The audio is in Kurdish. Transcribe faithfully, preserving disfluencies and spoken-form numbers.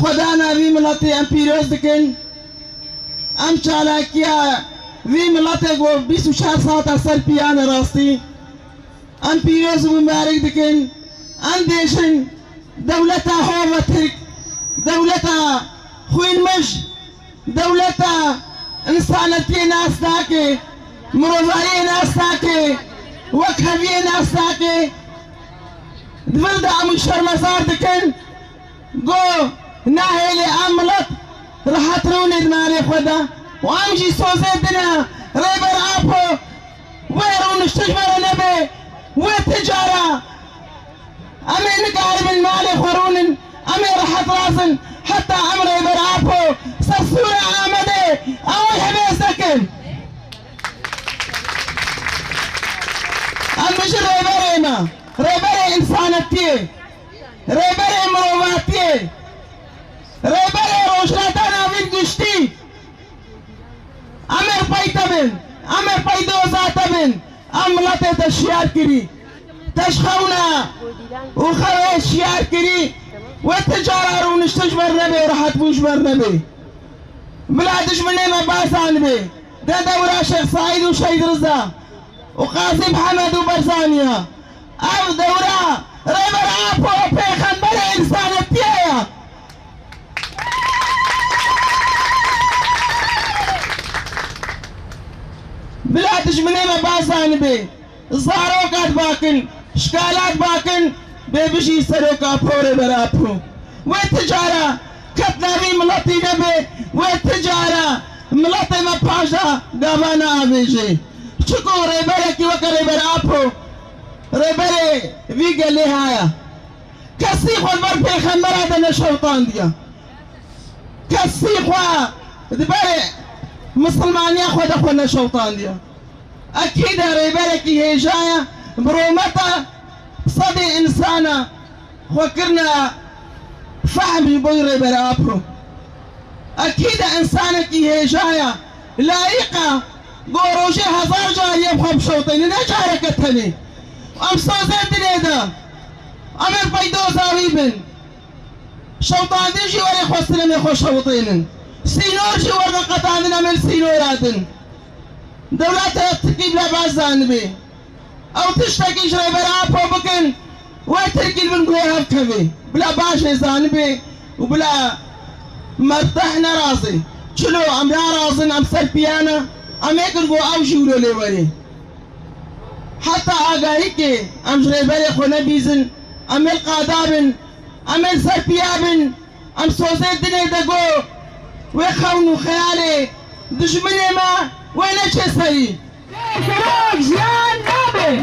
Xwedana vî miletê em pîroz dikin. Em çalakiya vî miletê ku bîst û çar saeta ser piya ne rastî. Em pîroz û mibarek dikin. Em dêjin dewleta hova Tirk, dewleta xwînmij, dewleta însanetiyê nas nake, mirovariyê nas nake, wekheviyê nas nake. Di vir de em wî şermezar dikin. Go nahêlê em milet rehet rûnê di malê xwe de û em jî sozê dine Rêber Apo wê rûniştiş bere nebe wê ti cara em ê nikaribin malê xwe rûnin, em ê rehet razin heta em Rêber Apo ser sûra Amedê em wî hevêz nekin. Em bijin rêberê me, rêberê însanetiyê. Rêberê mirovatiyê, rêberê Rojhilata Navîn giştî, em ê pey te bin, em ê pey doza te bin, em miletê te şiyar kirî, te ji xewna û xewê şiyar kirî, wê ti cara rûniştin ji ber nebê, rehetbûn ji ber nebê. Bila dijminê me barzanibê, de dewra Şêx Seîd û Şehîd Riza û Qazî Mihemed û Barzanî ye. Ev dewra Rêber Apo pêxemberê însanetiyê ye. Bila dijminê me bazanibê, zaroka dibakin, şikala dibakin, bê bijî Serok Apo, Rêber Apo. Wê ti cara ketina vî miletî nebe, wê ti cara miletê me paş de gava neavêje. Çiko rêberekî weke Rêber Apo, rêberê vî gelê haya. Kesî xwe li ber pêxembera de neşewtandiye. Kesî xwe di ber misilmaniya xwe de xwe neşewtandiye. Ekîd e rêberekî hêja ye, mirometa sedê însana xwe kirine fehm ji bo Rêber Apo. Ekîd e însanekî hêja ye, layîq e ku rojê hezar car yê bi xwe bişewtêne, ne careke tenê. Em sozê dilê de, em ê peydoza wî bin. Şewtandin jî werê xwestin em ê xwe şewitênin. Sînor jî werne qetandin em ê li sînora din. Dewleta Tirkî bila bazanibê. Ew tiştekî ji Rêber Apo bikin, wê Tirkî li bin guhê hev kevê. Bila baş ê zanibê û bila merteh nerazê. Çilo em narazin, em ser piya ne, em ê kin ku ew jî wilo lê werê. Heta agahîkê em ji rêberê xwe nebîzin, em ê li qada bin, em ê li ser piya bin, em sozê dilê de go wê xewn û xeyalê dijminê me wê neçê serî. Bê Serok jiyan nabe.